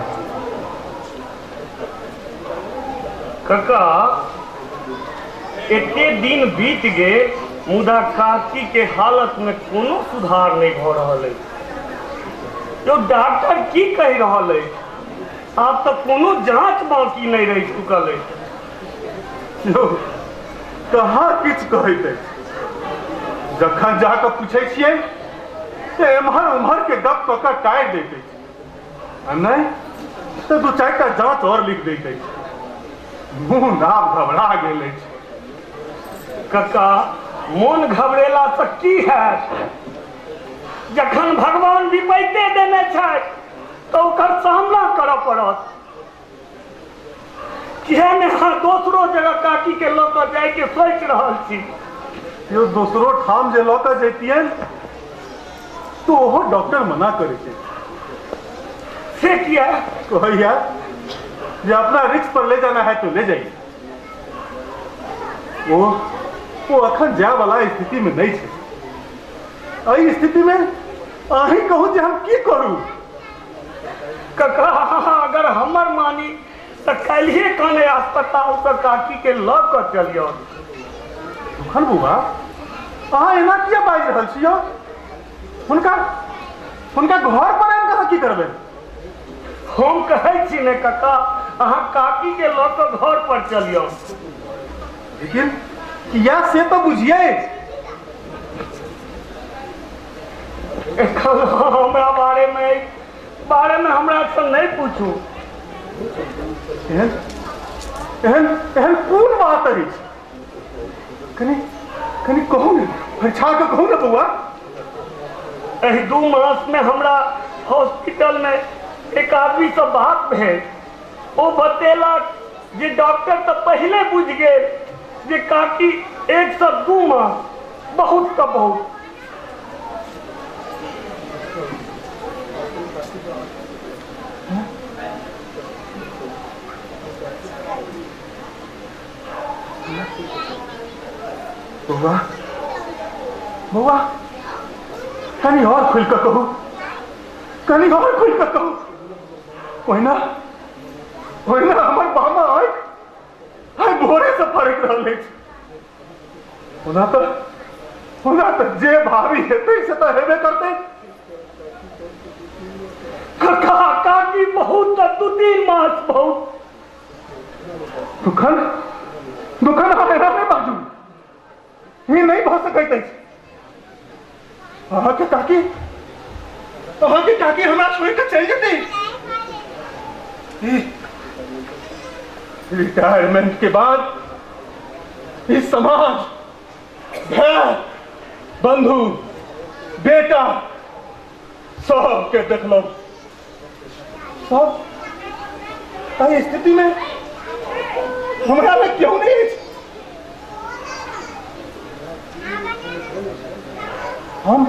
कका एते दिन बीत गेल मुदा काकी के हालत में कोनो सुधार नहीं भऽ रहल अछि। यो डॉक्टर की कहि रहल अछि? आब तऽ कोनो जांच बाकी नहीं रहि चुकल अछि। यौ कहाँ किछु कहैत अछि। जखन जाकऽ पूछै छियै तऽ एम्हर उम्हर के गप कऽ कऽ टारि दैत अछि, आ नहि तऽ 2-4 टा जांच और लिख दैत अछि। मोन आब घबरा गेल अछि। कका मोन घबरेला से की हैत? जखन भगवान विपैते देने छथि तऽ ओकर सामना करऽ पड़त। किया ने अहाँ दोसरो जगह काकी के लऽ कऽ जायके सोचि रहल छी। यौ दोसरो ठाम जे लऽ कऽ जैतियनि तऽ ओहो डॉक्टर मना करै छै। से किया? कहैया जे अपना रिस्क पर ले जाना है तो ले जाइए। वो अखन जाय वाला स्थिति में नहीं छै। एहि स्थिति में अहीं कहू जे हम की करू? कका अगर हमर मानी तऽ काल्हिए कने अस्पताल से काकी के लऽ कऽ चलियौ। दुखन बुआ अहाँ एना किया बाजि रहल छी यौ? हुनका हुनका घर पर आबि कऽ अहाँ की करबै? हम कहै छी ने कका, अहाँ काकी के लऽ कऽ घर पर चलियौ। लेकिन किया से तऽ बुझियै। एखन हमरा बारे में हमरा से नहीं पूछू। एहन एहन एहन कोन बात अछि? कनी कनी कहू ने, फरिछा कऽ कहू ने बौआ। एहि 2 मास में हमरा हॉस्पिटल में एक आदमी से बात भेल। ओ बतेलक जे डॉक्टर तऽ पहिले बुझि गेल जे काकी 1 से 2 मास बहुत तऽ बहुत। बौआ बौआ कनी और खुलि कऽ कहू, कनी और खुलि कऽ कहू। ओहिना ओहिना हमर बामा आँखि आइ भोरे से फड़कि रहल अछि। ओना तऽ जे भाभी हेतै से तऽ हेबे करतै। कका काकी बहुत तऽ 2-3 मास बहुत। दुखन दुखन अहाँ एना नहि बाजू, ई नहि भऽ सकैत अछि। अहाँके काकी हमरा छोड़ि कऽ चलि जेतै। रिटायरमेंट के बाद इस समाज, भाई, बंधु, बेटा सबके देखलहुँ। सब एहि स्थिति में हमरा लग केओ नहि अछि। हम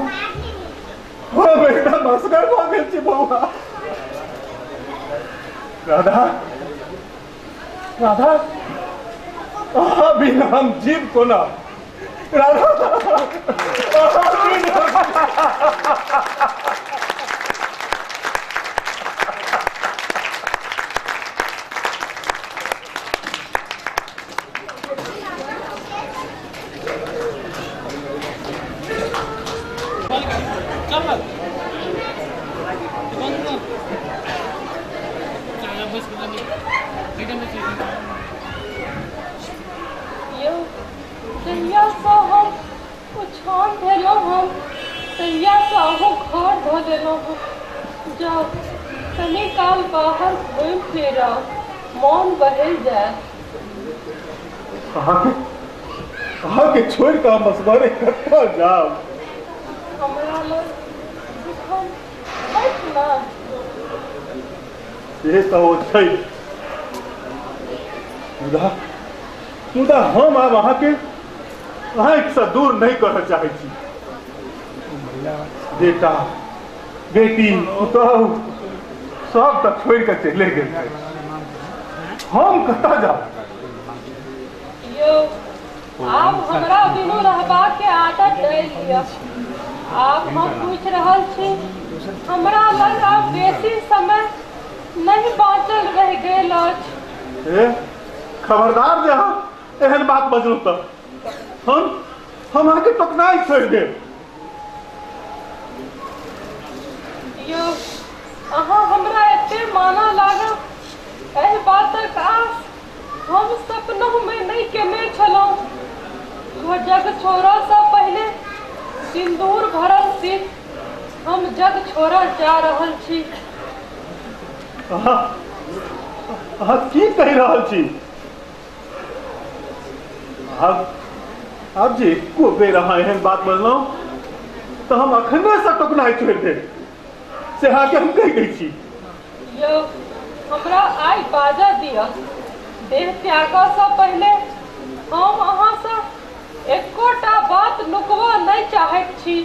एकदम असगर भऽ गेल छी बौआ। राधा, राधा, अहाँ बिना हम जीव कोना? राधा, अहाँ बिना। यौ, जहियासँ हम ओछान धेलहुँ हन तहियासँ अहूँ घर धऽ लेलहुँ हन। जाउ, कनी काल बाहर घुमि फिर आउ, मोन बहलि जायत। अहाँके अहाँके छोड़ि कऽ हम असगरे कतऽ जाउ? हमरा लग एखन अछि ने। से तऽ ओ छै, मुदा मुदा हम आब अहाँके आँखिसँ दूर नहि करऽ चाहै छी। बेटा बेटी पुतहु सब तऽ छोड़ि कऽ चलि गेल छै, हम कतऽ जाउ? यौ, आब हमरा बिनु रहबाक आदत डालि लिअ। आब हम पूछि रहल छी, हमरा लग आब बेसी समय नहि बाँचल रहि गेल अछि। ए, खबरदार जे अहाँ एहन बात बजलहुँ तऽ हम अहाँके टोकनाइ छोड़ि देब। यौ, अहाँ हमरा एते मानऽ लागब एहि बातक आस हम सपनहुमे नहि केने छलहुँ। जग छोड़ऽसँ पहिने सिन्दूर भरल सीत हम जग छोड़ऽ जा रहल छी। अहाँ अहाँ की कहि रहल छी? आब आब जे एको बेर अहाँ एहन बात बजलहुँ तऽ हम अखनेसँ टोकनाइ छोड़ि देब, से अहाँके हम कहि दै छी। यौ, हमरा आइ बाजऽ दिअ। देह त्यागऽसँ पहिने हम अहाँसँ एकोटा बात नुकबऽ नहि चाहैत छी।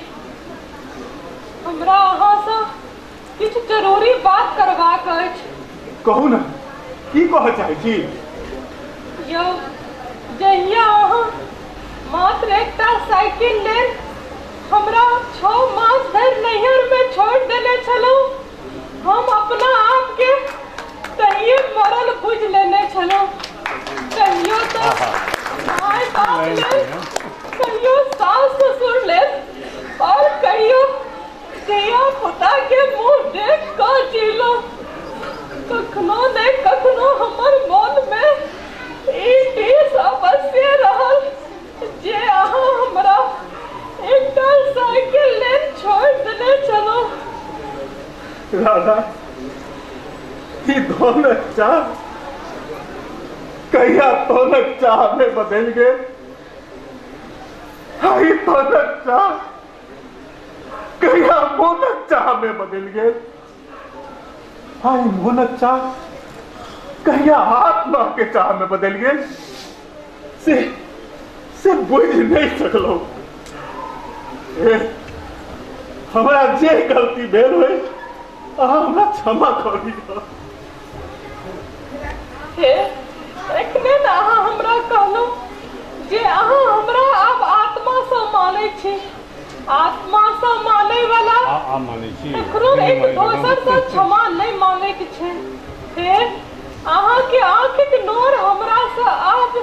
हमरा अहाँसँ किछु जरूरी बात करबाक अछि। कहू ने, की कहऽ चाहै छी? यौ, जहिया अहाँ मात्र एकटा साइकिल लेल हमरा 6 मास धरि नैहरमे छोड़ि देने छलहुँ, हम अपना आपके तहिये मरल बुझि लेने छलहुँ। कहियो तऽ माय बाप लेल, कहियो सास ससुर लेल, और कहियो धिया पुता के मुँह देख कऽ जीलहुँ। कखनो ने कखनो हमर मोनमे ई टीस अवश्य रहल जे अहाँ हमरा एकटा साइकिल लेल छोड़ि देने छलहुँ। राधा, ई धनक चाह कहिया तनक चाह में बदलि गेल? आ ई धनक चाह कहिया मोनक चाह में बदलि गेल? आ ई मोनक चाह कहिया आत्मा के चाह में बदलि गेल, से बुझि नहि सकलहुँ। ए, हमरा जे गलती भेल होय अहाँ हमरा क्षमा कऽ दिअ। हे, एखने ने अहाँ हमरा कहलहुँ जे अहाँ हमरा आब आत्मासँ मानै छी। आत्मासँ मानै वाला आ मानै छी ककरो एक दोसरसँ क्षमा नहि मांगैके छै। हे, अहाँके आँखिक नोर हमरासँ आब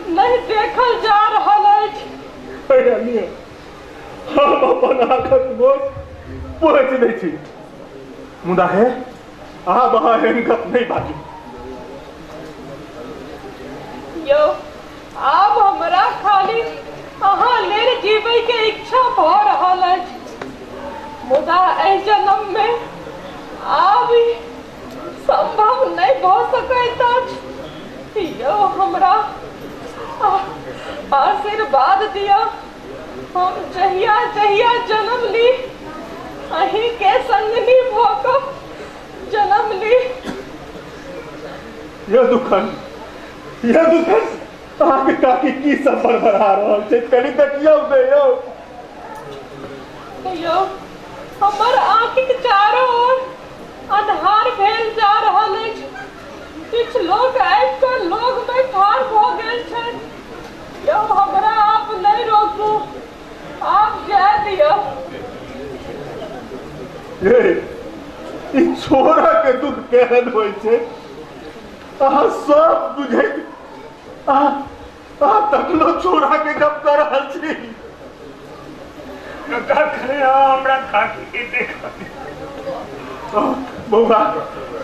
नहि देखल जा रहल अछि। लिअ, हम अपन आँखक नोर पोछि दै छी, मुदा हे, आब अहाँ एहन गप नहि बाजू। यौ, आब हमरा खाली अहाँ लेल जीवैके इच्छा भऽ रहल अछि, मुदा एहि जन्ममे आब ई सम्भव नहि भऽ सकैत अछि। यौ, हमरा आशीर्वाद दिअ, हम जहिया जहिया जन्म ली अहीँके संगनी भऽ कऽ जन्म ली। यौ दुखन, ये दुखन अहाँके काकी की सब बड़बड़ा रहल छै कनि देखियौ ने यौ। यौ हमर आँखिक चारो ओर अन्हार भेल जा रहल अछि। किछु लोक आबि कऽ लोगमे ठाढ़ भऽ गेल छथि। यौ हमरा आब नहि रोकू, आब जाय दिअ। ये ई छोरा के दुख केहन होइ छै अहाँ सब बुझैत अहाँ अहाँ तखनो छोरा के गप कऽ रहल छी। कखने हमरा काकी के देखा। बौआ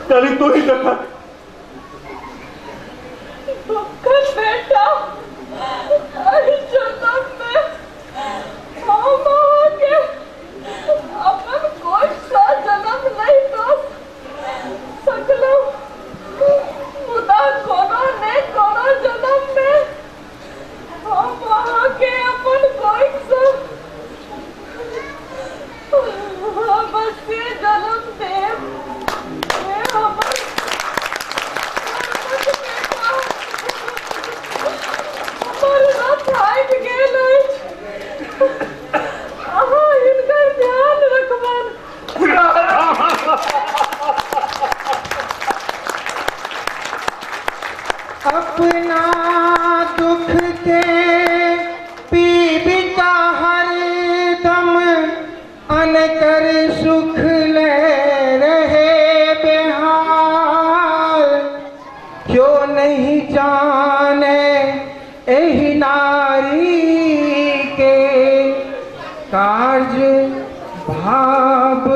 कनि तू ही देखक। दुखन बेटा, एहि जन्म में हम अहाँके अपन कोखसँ जन्म नहि दऽ सकलहुँ, मुदा कोनो ने कोनो जन्म में हम अहाँके अपन कोखसँ अवश्य जन्म देब। हे हमर बेटा, हमर रथ आबि गेल अछि, अहाँ हिनकर ध्यान रखबनि। अपना दुख के पीबिका हरदम अनकर सुख ले रहे बेहाल, क्यों नहीं जाने एहि नारी के कार्य भाव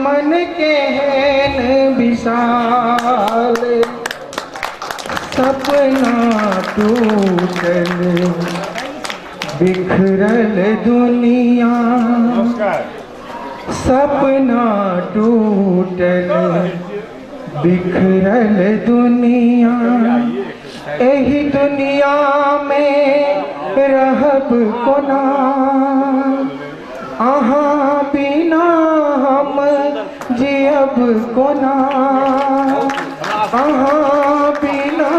मन के हैं विशाल। सपना टूटल बिखरल दुनिया, सपना टूटल बिखरल दुनिया, एहि दुनिया में रहब कोना, अहाँ बिना हम जियब कोना, अहाँ बिना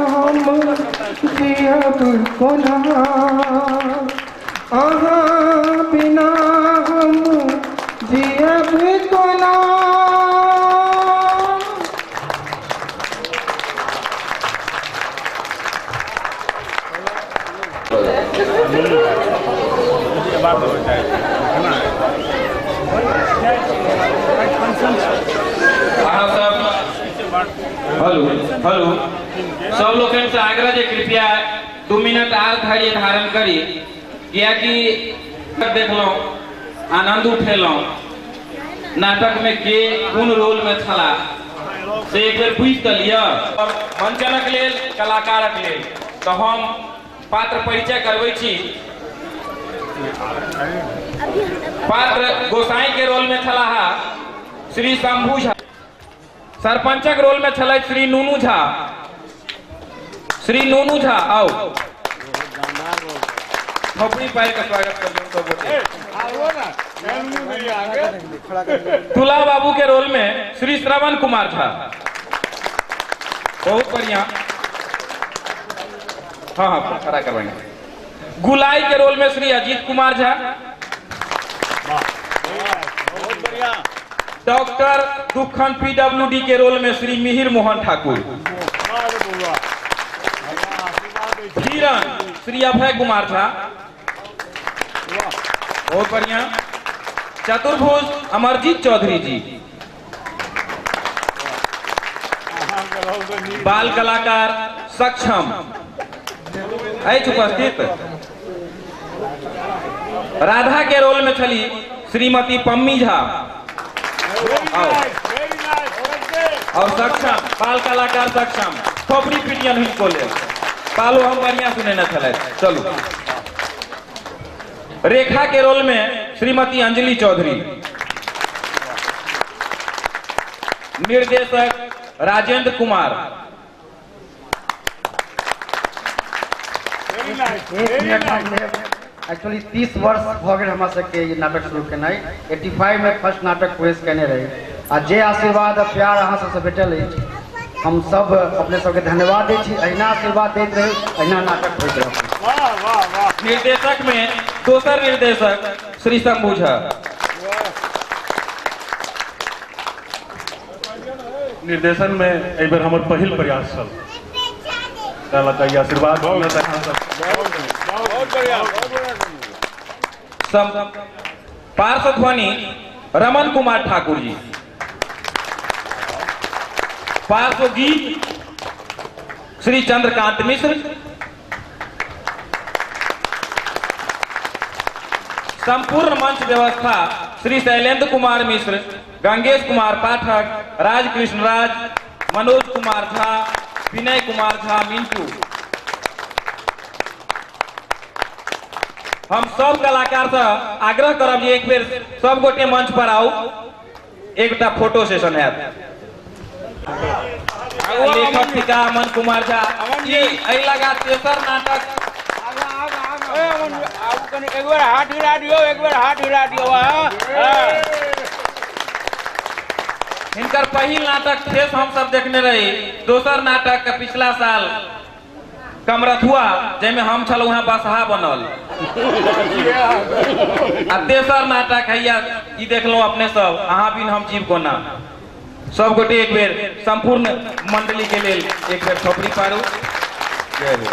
हम जियब कोना, अहाँ बिना हम जियब कोना। अहाँ सब हेलो हेलो सब लोकनि से आग्रह जे कृपया 2 मिनट आर धैर्य धारण करी, कियाकि देखलहुँ आनंद उठेलहुँ नाटक में के कोन रोल में छला से एक बेर पूछि तऽ लिअ। मंचनक लेल कलाकारक लेल तऽ हम पात्र परिचय करबै छी। पात्र गोसाई के रोल में छलाह श्री शंभू झा, सरपंचक रोल में छलथि श्री नूनू झा। श्री नूनू झा आओ थोपड़ी पारि के स्वागत कर सब गोटे। तुला बाबू के रोल में श्री श्रवण कुमार झा, बहुत बढ़िया। हाँ हाँ खड़ा करवाएंगे। गुलाई के रोल में श्री अजीत कुमार झा, बहुत बढ़िया। डॉक्टर दुखन पीडब्ल्यूडी के रोल में श्री मिहिर मोहन ठाकुर, हिरन श्री अभय कुमार झा, बहुत बढ़िया। चतुर्भुज अमरजीत चौधरी जी, बाल कलाकार सक्षम अछि उपस्थित। राधा के रोल में छली श्रीमती पम्मी झा और सक्षम बाल कलाकार सक्षम थोपड़ी पिटियन हिनको लेल पालो हम बढ़िया सुनेने छलथि। चलू रेखा के रोल में श्रीमती अंजलि चौधरी, निर्देशक राजेंद्र कुमार। एक्चुअली 30 वर्ष भ गेल हमरा सबके ई नाटक शुरू केनाइ। 85 में फर्स्ट नाटक पेश केने रही आ जे आशीर्वाद आ प्यार अहाँ सबसँ भेटल अछि हम सब अपने सबके धन्यवाद दै छी। अहिना आशीर्वाद दैत रही, अहिना नाटक होइत रहू। निर्देशक में दोसर निर्देशक श्री शंभू झा। निर्देशन में एहि बेर हमर पहिल प्रयास छल, ताहि लऽ आशीर्वाद। पार्श्व ध्वनि रमन कुमार ठाकुर जी, पार्श्व गीत श्री चंद्रकांत मिश्र, संपूर्ण मंच व्यवस्था श्री शैलेंद्र कुमार मिश्र, गंगेश कुमार पाठक, राजकृष्ण राज, मनोज कुमार झा, विनय कुमार झा मिंटू। हम सब कलाकार से आग्रह करब जे एक बेर सब गोटे मंच पर आउ, एकटा फोटो सेशन हैत। लेखक थिका अमन कुमार झा। एहि लगा तेसर नाटक। एक बार हाथ हिला दियो, एक बार हाथ हिला दियो। हिनकर पहिल नाटक ठेस हम सब देखने रही। दोसर नाटक के पिछला साल कमरथुआ, जाहिमे हम छलहुँ हेँ बसहा बनल। आ तेसर नाटक हैया ई देखलहुँ अपने सब, अहाँ बिन हम जीव कोना। सब गोटे एक बेर संपूर्ण मंडली के लेल एक बेर थोपड़ी पारू। जय हो।